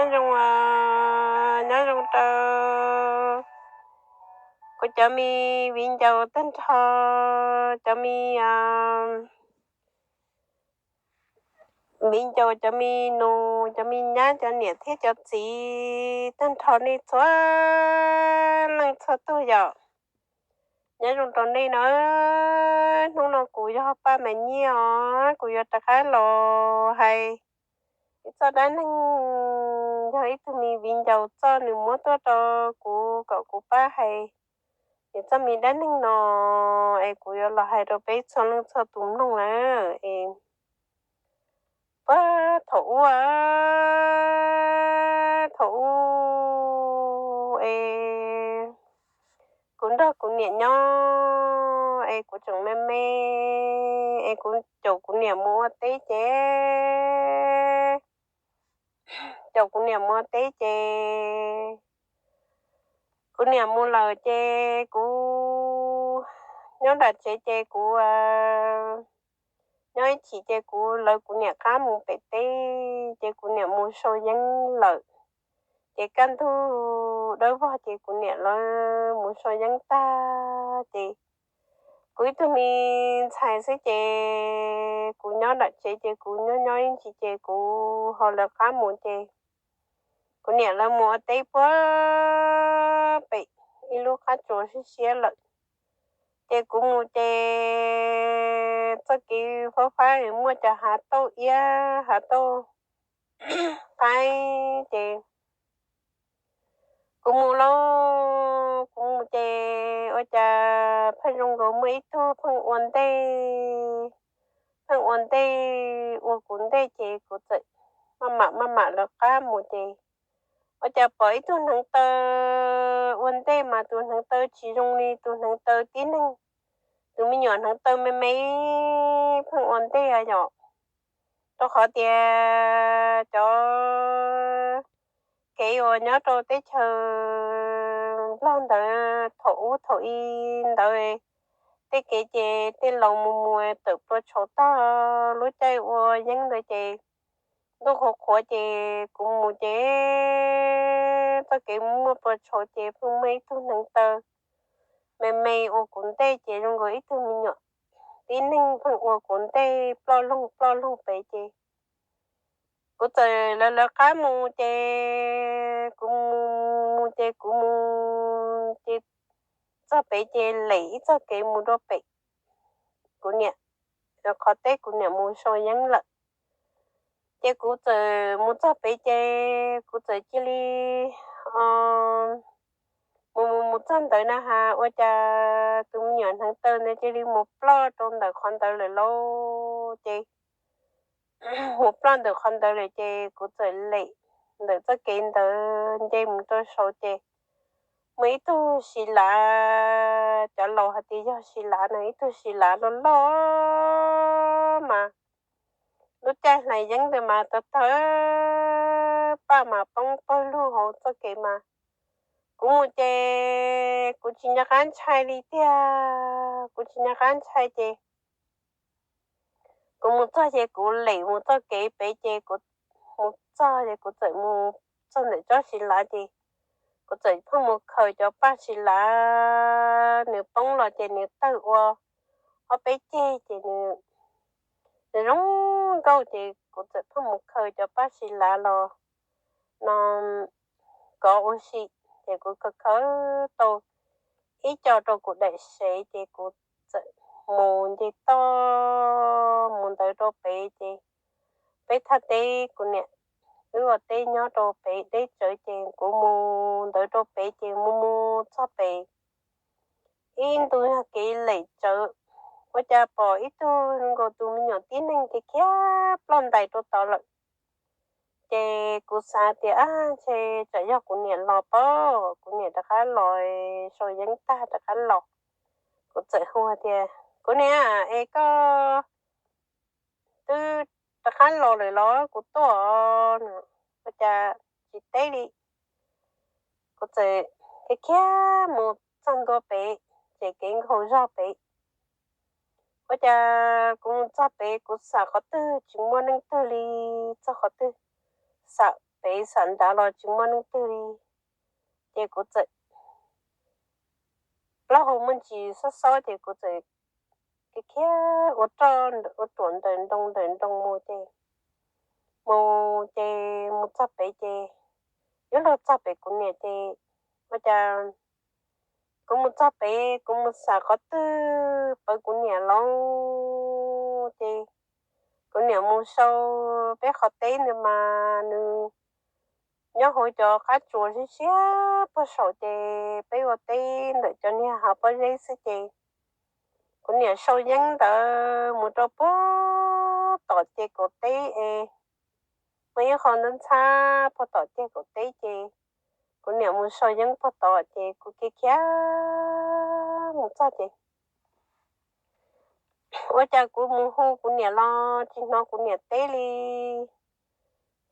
Nyob zoo, nyob zoo rau kuv cov me viv ncaus tag nrho, cov me viv ncaus, cov me nus, cov me nyab, cov niam thiab cov txiv tag nrho nej txhua leej txhua tus yom. Nyob zoo rau nej na. Hnub no kuv yog Paj Maiv Nyiaj os, kuv yuav rov qab los hais ib txoj dab neeg, yog ib tug me viv ncaus txoj, nws muab tuaj rau kuv kom kuv pab hais nws txoj me dab neeg no, es kuv yuav los hais rau peb txhua leej txhua tus mloog na. Es puag thaum ub, thaum ub es kuv nrog kuv niam nyob es kuv tseem me me, es kuv caum kuv niam mus ua teb ces, caum kuv niam mus ua teb ces kuv niam mus lawm ces kuv nyob nram tsev ces kuv nyob ib chim ces kuv lawv kuv niam qab mus pem teb ces kuv niam mus sau yeeb lawm. Ces kaj ntug dawb vog ces kuv niam lawv mus sau yeeb tag ces kuv ib tug me ntxhais xwb ces kuv nyob nram tsev ces kuv nyob nyob ib ntsis ces kuv ho lawv qab mus ces kuv niam lawv mus ua teb puag pem ib lub qab tsuas siab siab lawm. Ces kuv mus ces txoj kev fab fab muaj cov hav tauj iab hav tauj qaib ces kuv mus lauj, kuv mus ces ua cas pheej zoo nkaus muaj ib tug pheej ua ntej, pheej ua ntej ua kuv ntej ces kuv txawm maj mam maj mam lawv qab mus ces ua cas pom ib tug hneev taw ua ntej mas tus hneev taw tsis zoo li tus hneev taw tib neeg, tus me nyuam hneev taw me me pheej ua ntej yom. Rau qhov tias cov kev uas nyob rau teb chaws Nplog ntawd thaum ub thaum i ntawd, tej kev ces tej laus mus mus tawm plua tshauv tag, lub caij ua yeeb ntawd ces ntuj qhuav qhuav ces kuv mus ces txoj kev muaj plua tshauv ces pheej muaj ib tug hneev taw me me ua kuv ntej ces zoo nkaus ib tug me nyuam tib neeg pheej ua kuv ntej ploj loog ploj loog pem ces kuv txawm lawv lawv qab mus ces kuv mus mus ces kuv mus ces txog pem ces lem ib txoj kev mus rau pem kuv niam qhov teb, kuv niam mus sau yeeb lawm. Ces kuv txawm mus txog pem ces kuv txawm cia li mus mus mus txog ntawd na has ua cas tus me nyuam hneev taw ntawd cia li mus ploj rau ntawm qhov ntawd lawm lauj. Ces mus ploj ntawm qhov ntawd lawm ces kuv txawm lem ntawm txoj kev ntawd nce mus rau saud ces muaj ib tug si lav, cov laus hais tias yog si lav no, ib tug si lav loj loj mas lub caij hlais yeeb ntawd mas tawg tawg paj mas poob pawg lug hauv txoj kev mas kuv mus ces kuv tsis nco qab ntshai li tiag, kuv tsis nco qab ntshai ces kuv mus txog ces kuv lem mus txoj kev pem ces kuv mus txog ces kuv txawm mus txog ntawm tsob si lav ces kuv txawm pheej mus khaws cov paj si lav, nws poob los ces nws tawg ua ob peb ceg ces nws zoo nkauj ces kuv txawm pheej mus khaws cov paj si lav los no kov ua si ces kuv khaws khaws tau ib co rau kuv daim sev ces kuv txawm mus nce toj mus ntawd rau pem ces peb thaj teb kuv niam wb ua teb nyob rau pem deb tsawv ces kuv mus ntawd rau pem ces mus mus txog pem ib ntu yog kev lem tsawv ua cas pom ib tug nkaus tus me nyuam tib neeg khiav khiav ploj ntais rau tod lawm. Ces kuv xav tias ab ntshe tsam yog kuv niam los pob, kuv niam rov qab los sau yeeb tag rov qab los. Kuv txawm hu tias kuv niam es koj twb rov qab los lawm los kuv tuaj no ua cas tsis teb li. Kuv txawm khiav khiav mus txog ntua pem ces kev nkhaus zog pem ua cas kuv mus txog pem kuv xam qhov twg tsis muaj neeg twg li, txog qhov twg xam pem xam ntav los tsis muaj leej twg li. Ces kuv txawm plaub hau muaj ntsis xob xob ces kuv txawm khiav khiav ua roj ua ruam ntawm nroog ntawm nroog mus ces mus ces mus txog pem ces yuav luag txog pem kuv niam ces ua cas kuv mus txog pem kuv mus xam qhov twg pom kuv niam lawm ces kuv niam mus sau peb qhov teb ntawd mas nws nyob hauv cov qab tsuas siab siab puag saum ces peb ua teb ntawm cov niag hav pob zeb xwb ces kuv niam sau yeeb ntawd mus rau puag tom ces kaum teb es muaj ib qho ntxhab ntxhab puag tom ces kaum teb ces kuv niam mus sau yeeb puag tom ces kuv khiav khiav mus txog ces ua cas kuv mus hu kuv niam los tsis hnov kuv niam teb li.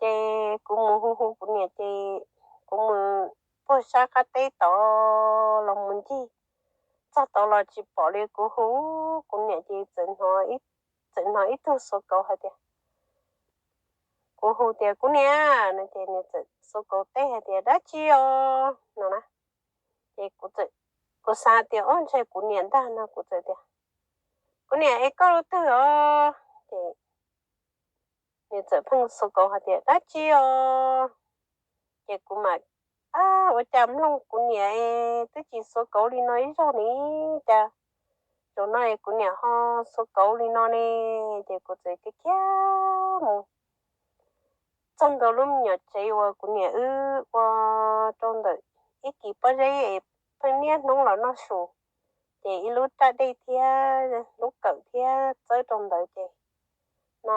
Ces kuv mus hu hu kuv niam ces kuv mus puag sab qab teb tod los mus ncig txog tod los tsis pom li. Kuv hu kuv niam ces txawm txawm hnov ib tug xuav kauv hais tias, kuv hu tias kuv niam no ces nws txawm xuav kauv teb hais tias dab tsi os no na. Ces kuv xav tias ob ntshe kuv niam ntag no kuv txawm tias kuv niam es koj lub twg os ces nws txawm pheej xuav kauv hais tias dab tsi os. Ces kuv mam ua cas mloog kuv niam es twb tsis xuav kauv li no ib zaug li cas, zaum no es kuv niam ho xuav kauv li no ne. Ces kuv txawm khiav khiav mus txog ntua lub me nyuam tsev uas kuv niam wb ua rau ntawm ib kis pob zeb es pheej niaj hnub los noj su, ces ib lub raj dej thiab lub kawm thiab txawb rau ntawd ces no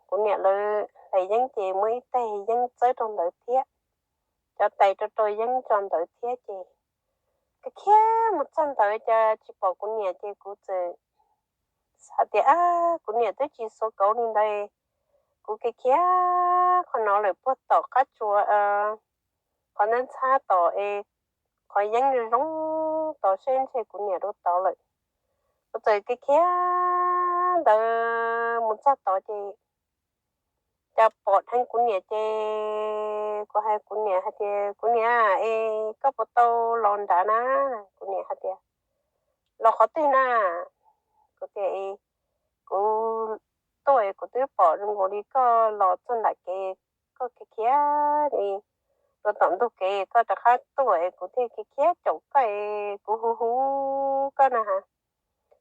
kuv niam lawv hlais yeeb ces muaj ib teg yeeb txawb rau ntawd thiab cov tais rau rau yeeb tso ntawd thiab ces kuv khiav mus txog ntawd cas tsis pom kuv niam ces kuv txawm xav tias ab kuv niam twb tsis xuav kauv li ntawd, kuv khiav khiav qhov no lawm puag tom qab tsuas qhov ntxhab ntxhab tom es qhov yeeb zoo zoo tod seb ntshe kuv niam rau tod lawm. Kuv txawm khiav khiav ntawd mus txog tod ces cas pom dheev kuv niam ces kuv hais kuv niam hais tias kuv niam es koj puas tau los nrad na? Kuv niam hais tias los qhov twg na? Kuv tias kuv tuaj es kuv twb pom zoo nkaus li koj los txog nram kev, koj khiav khiav li rau tom ntug kev koj rov qab tuaj es kuv thiaj khiav khiav caum koj es kuv hu hu koj na has.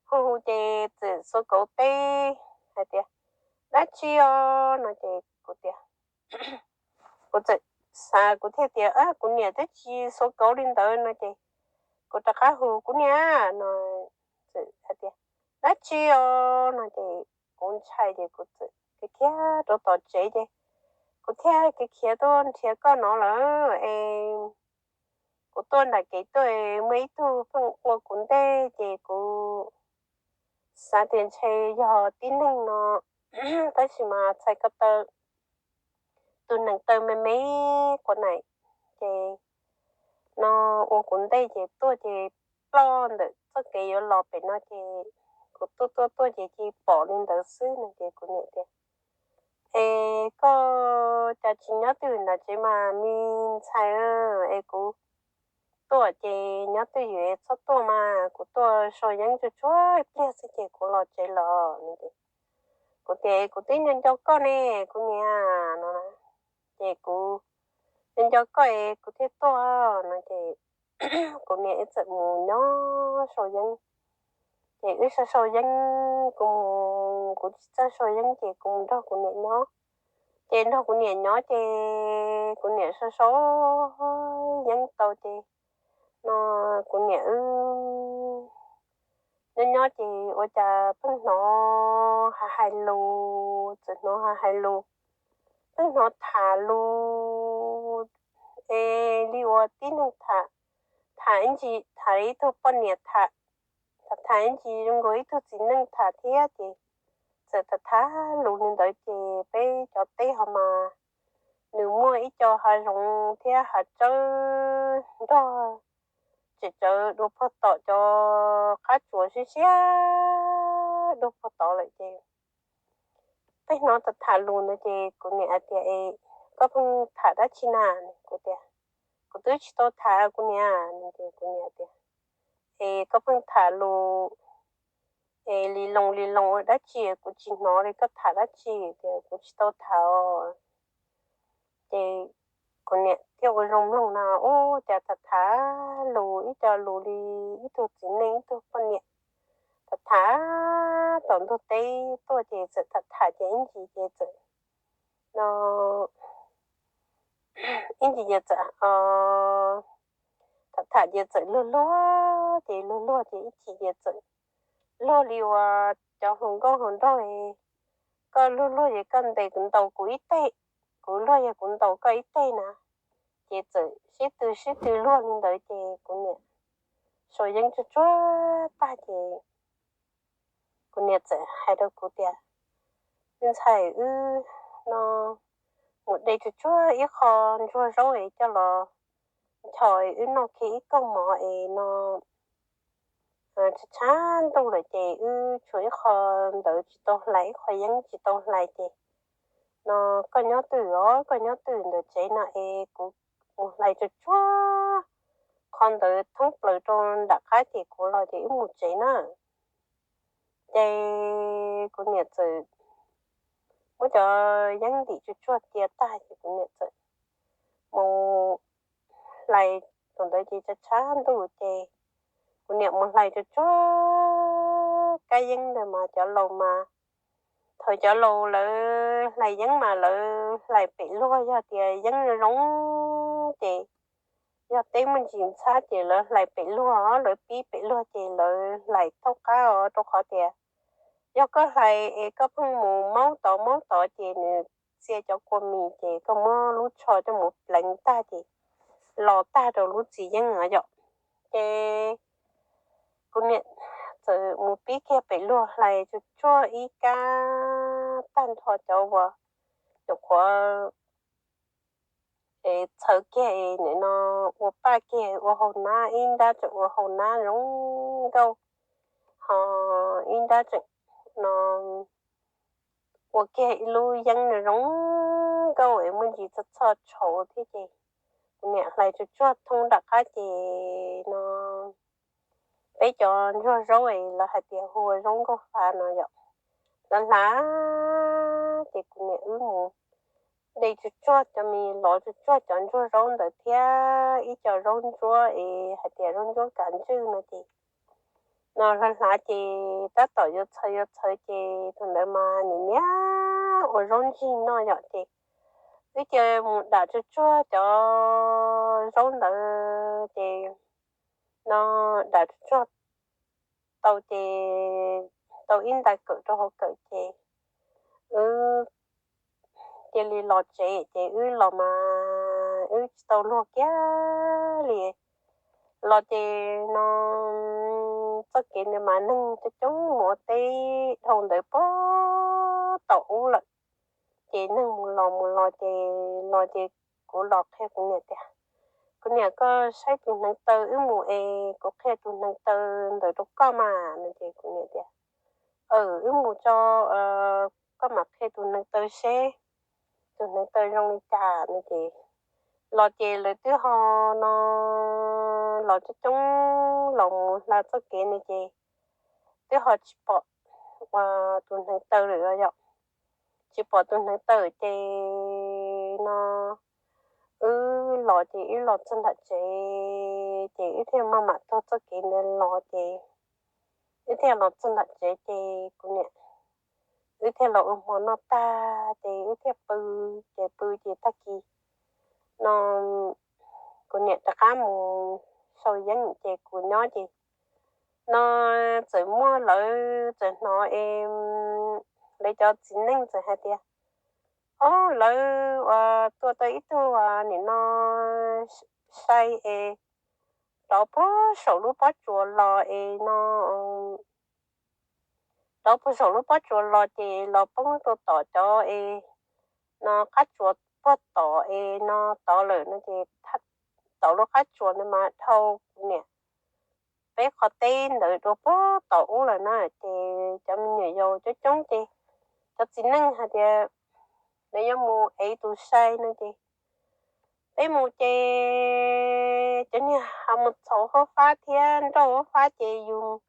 Hu hu ces txawm xuav kauv teb hais tias dab tsi os no ces kuv tias kuv txawm xav kuv thiaj tias kuv niam twb tsis xuav kauv li ntawd no ces kuv rov qab hu kuv niam no txawm hais tias dab tsi os no ces kuv ntshai ces kuv txawm khiav khiav rau tom tsev ces kuv thiaj khiav khiav tuaj nrhiav koj no lawm es kuv tuaj nram kev tuaj muaj ib tug pheej ua kuv ntej ces kuv xav tias ntshe yog tib neeg no tab sis mas txhais ko taw tus neeg taw me me quav naim ces no ua kuv ntej ces tuaj ces ploj ntawm txoj kev yuav los pem no ces kuv tuaj tuaj tuaj ces cia pom li ntawd xwb no ces kuv niam tias es koj cas tsis nyob twj ywm nram tsev mas me ntxhais es kuv tuaj ces nyob twj ywm txhob tuaj mas kuv tuaj sau yeeb tsuag tsuag ib pliag xwb ces kuv los tsev los no ces kuv tias kuv twb nco nco koj ne kuv niam no ces kuv nco nco koj es kuv thiaj tuaj no ces kuv niam wb txawm mus nyob sau yeeb ces wb sau sau yeeb kuv mus kuv tsis txawj sau yeeb ces kuv mus nrog kuv niam nyob ces nrog kuv niam nyob ces kuv niam sau sau yeeb tau ces no kuv niam wb nyob nyob ces ua cas pheej hnov hais hais lus txawm hnov hais hais lus pheej hnov tham lus es li uas tib neeg tham tham ib ntsis tham ib tug poj niam tham tham ib ntsis zoo nkaus ib tug txiv neej tham thiab ces txawm tham tham lus li ntawd ces peb cov teb ho mas nws muaj ib co hav zoov thiab hav tsawb nrog tseem tsawv dua puag tom cov qab tsuas siab siab dua puag tod lawm ces peb hnov tham tham lus ntawd ces kuv niam hais tias es koj pheej tham dab tsi na? Kuv tias, kuv twb tsis tau tham kuv niam. Kuv niam tias, es koj pheej tham lus es li loo li loo ua dab tsi kuv tsis hnov li, koj tham dab tsi? Tias kuv tsis tau tham. Ces kuv niam thiaj ua zoo mloog no, ub, cas tham tham lus ib co lus li ib tug txiv neej ib tug poj niam, tham tham tom ntug teb tuaj ces txawm tham tham ces ib ntsis ces txawm no ib ntsis ces txawm tham tham ces txawm luag luag ces luag luag ces ib chim ces txawm luag li uas cov hluas nkauj hluas nraug, koj luag luag ces koj ntes ntaus kuv ib teg, kuv luag yog kuv ntaus koj ib teg na. Ces txawm sib tw sib tw luag li ntawd ces kuv niam sau yeeb tsuag tsuag tag ces kuv niam txawm hais rau kuv tias, me ntxhais, wb no mus de tsuag tsuag ib qho ntsuag zaub es coj los nchos wb noj kiag ib koog mov es no tshav tshav ntuj lawm ces wb tshuav ib qho ntawd tsis tau hlais, ib qho yeeb tsis tau hlais ces no koj nyob twj os, koj nyob twj ntawm tsev no es kuv mus hlais tsuag tsuag qhov ntawd thoob plaws rau nram qab ces kuv los ces wb mus tsev na. Ces kuv niam txawm muab cov yeeb ntim tsuag tsuag cia tag ces kuv niam txawm mus hlais. Thaum ntawd ces tshav tshav ntuj ces kuv niam mus hlais tsuag tsuag kab yeeb ntawd mas cov laus mas, thaum cov laus lawv hlais yeeb mas lawv hlais pem luag, yog tias yeeb zoo ces yog teb muaj ntsis ntxhab ces lawv hlais pem luag, lawv pib pem luag ces lawv hlais thaub qab os, rau qhov tias yog koj hlais es koj pheej mus maub tod maub tod ces nws txia cov kua mis ces koj muab lub tsho coj mus pleev tag ces los tag rau lub txiv yeeb no yom. Ces kuv niam txawm mus pib kiag pem luag hlais tsuag tsuag ib kab tag nrho cov uas nyuam qhuav es txhawv kiag es nim no ua paj kiag ua hau nab, ib nrab tseem ua hau nab zoo nkauj, ho ib nrab tseem no ua kiag ib lub yeeb zoo nkauj es muaj ntsis txhoj txhoj tshauv thiab ces kuv niam hlais tsuag tsuag thoob nram qab ces no peb cov ntsuag zaub es lawv hais tias hu ua zaub nkauj fav no yom. Lawv hlais ces kuv niam wb mus de tsuag tsuag cov mis, lov tsuag tsuag cov ntsuag zaub ntawd thiab ib co zaub ntsuab es hais tias zaub ntsuab kav ntswj no ces no hlais hlais ces tab tom yuav txhawv yuav txhawv ces thaum ntawd mas nim niam ua zaub ntsig noj yom ces wb cia mus dam tsuag tsuag cov zaub ntawd ces no dam tsuag tsuag tau ces tau ib nta kawm rau hauv kawm ces wb cia li los tsev ces wb los mas wb tsis tau luag kiag li. Los ces no txoj kev ntawd mas neeg coob coob mus ua teb dhau ntawd puag tom ub lawm. Ces neeg mus los mus los ces los ces kuv los qhia kuv niam tias, kuv niam, koj saib tus hneev taw wb mus es kuv qhia tus hneev taw ntawd rau koj mas no ces kuv niam tias, aws, wb mus tso, koj mam qhia tus hneev taw seb tus hneev taw zoo li cas no ces los ces lawv twb ho no los coob coob los mus hla txoj kev no ces twb ho tsis pom tus hneev taw lawm yom. Tsis pom tus hneev taw ces no wb los ces wb los txog nram tsev ces wb thiaj maj mam taug txoj kev ntawd los ces wb thiaj los txog nram tsev ces kuv niam, wb thiaj los ua hmo noj tag ces wb thiaj pw. Ces pw ces tag kis no kuv niam rov qab mus sau yeeb ces kuv nyob ces no txawm muaj lawv txawm hnov es lawv cov txiv neej txawm hais tias, ob, lawv uas tua tau ib tug nim no sai es rov puag saum lub pob tsuas los es no rov puag saum lub pob tsuas los ces los poob rau tom cov es no qab tsuas puag tom es no tod lawm no ces tom lub qab tsuas ntawd mas dhau niam peb qhov teb ntawd dua puag tom ub lawm na. Ces cov me nyuam yaus coob coob ces cov txiv neej hais tias, lawv yuav mus ev tus sai no ces peb mus ces cov niag ha mus txhaum hab fab thiab nrauj hab fab ces yus,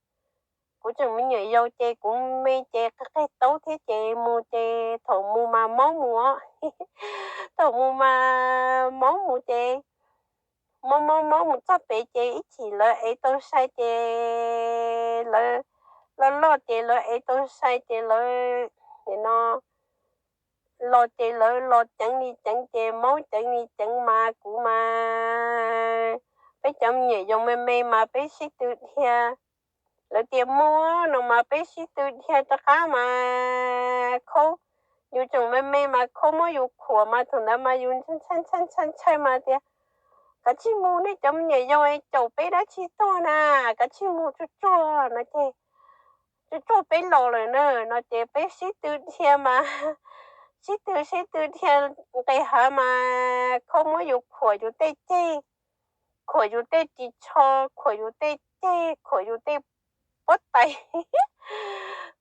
kuv tseem me nyuam yaus ces kuv me ces qig qig taub thiab ces mus ces thaum mus mas maub mus, thaum mus mas maub mus ces maub maub maub mus txog pem ces ib chim lawv ev tau sai ces lawv loj loj ces lawv ev tau sai ces lawv no los ces lawv los ceev li ceev ces maub ceev li ceev mas kuv mas, peb cov me nyuam yaus me me mas peb sib tw dhia. Lawv tias muaj no mas peb sib tw dhia rov qab mas khaub, yus tseem me me mas khaub muab yus khuam mas thaum ntawd mas yus ntshai ntshai ntshai mas tias, kav tsij mus, nej cov me nyuam yaus caum peb dab tsi tuag na, kav tsij mus tsuag tsuag no ces tsuag tsuag peb los lawm na no ces peb sib tw dhia mas sib tw sib tw dhia nqis hav mas khaub muab yus khuam yus tej ceg, khuam yus tej ris tsho, khuam yus tej ceg, khuam yus tej pob tais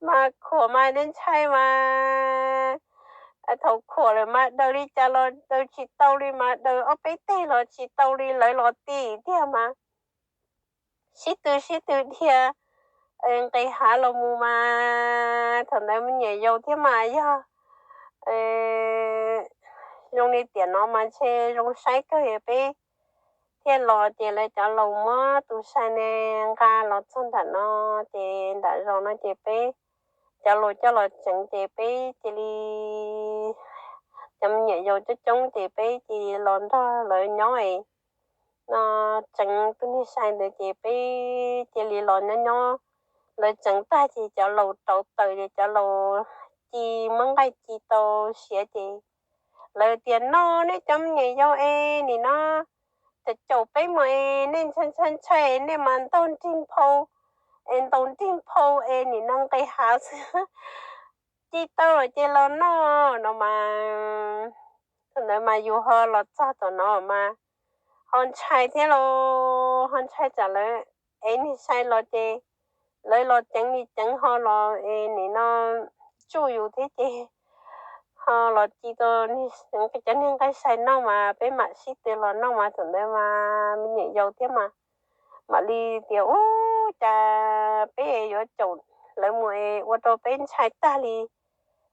mas khuam mas ntshai mas thaum khuam lawm mas daws li cas los daws tsis tau li mas daws ob peb teg los tsis tau li, lawv los tim tiag mas sib tw sib tw dhia nqis hav los mus mas thaum ntawd me nyuam yaus thiab mas yog zoo li tiam no mas ntshe zoo saib kawg, peb thiaj los ces lawv cov laus muab tus sai ne nqa los txog nram no ces nram zos no ces peb cov laus coj los tseev ces peb cia li, cov me nyuam yaus coob coob ces peb cia li los nrog lawv nyob no, tseev tus niag sai ntawd ces peb cia li los nyob nyob, lawv tseev tag ces cov laus rauv taws ces cov laus ci muab nqaij ci tau siav ces lawv tias, no nej cov me nyuam yaus es nim no caum peb mus es nej ntshai ntshai ntshai nej mas ntaus nrig nphau es ntaus nrig nphau es nim no nqis hav xwb, ci tau lawm ces los noj no mas. Thaum ntawd mas yus ho los txog tom no mas ho ntshai thiab los ho ntshai tsam lawv ev niag sai los ces lawv los ceev li ceev ho los es nim no tsuj yus thiab ces ho los ci tau cov niag nqaij sai noj mas peb mam sib tw los noj mas thaum ntawd mas me nyuam yaus thiab mas mam li tias, ub, cas peb yuav caum lawv mus es ua rau peb ntshai tag li.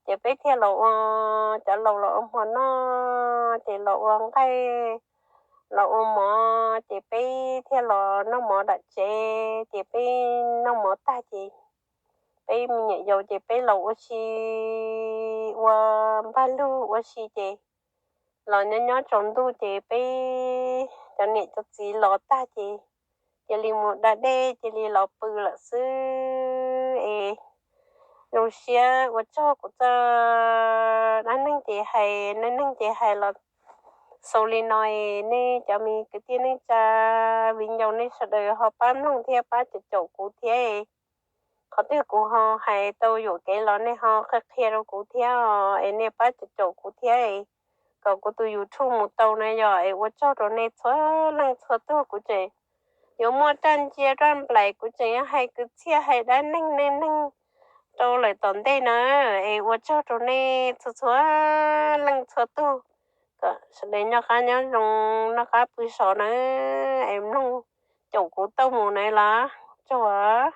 Ces peb thiaj los ua, cov laus los ua hmo noj ces los ua nqaij los ua mov ces peb thiaj los noj mov nram tsev ces peb noj mov tag ces peb me nyuam yaus ces peb los ua si ua npaj lug ua si ces los nyob nyob tsaus ntuj ces peb cov niam cov txiv los tag ces cia li mus da dej cia li los pw lawm xwb es zoo siab ua tsaug kuv txoj dab neeg ces hais, dab neeg ces hais los xaus li no es nej cov me kwv tij neej tsa viv ncaus nej sawv daws ho pab mloog thiab pab caum caum kuv thiab. Qhov twg kuv ho hais tau yuam kev los nej ho qhia qhia rau kuv thiab es nej pab caum caum kuv thiab kom kuv tus YouTube mus tau na yog es ua tsaug rau nej txhua leej txhua tug. Kuv tseem yuav muaj raj ncia raj nplaim kuv tseem yuav hais kwv txhiaj hais dab neeg neej neeg rau lawm tom ntej na es ua tsaug rau nej txhua txhua leej txhua tug kom sawv daws noj qab nyob zoo noj qab pw sov na es mloog caum kuv tau mus na los tsaug os.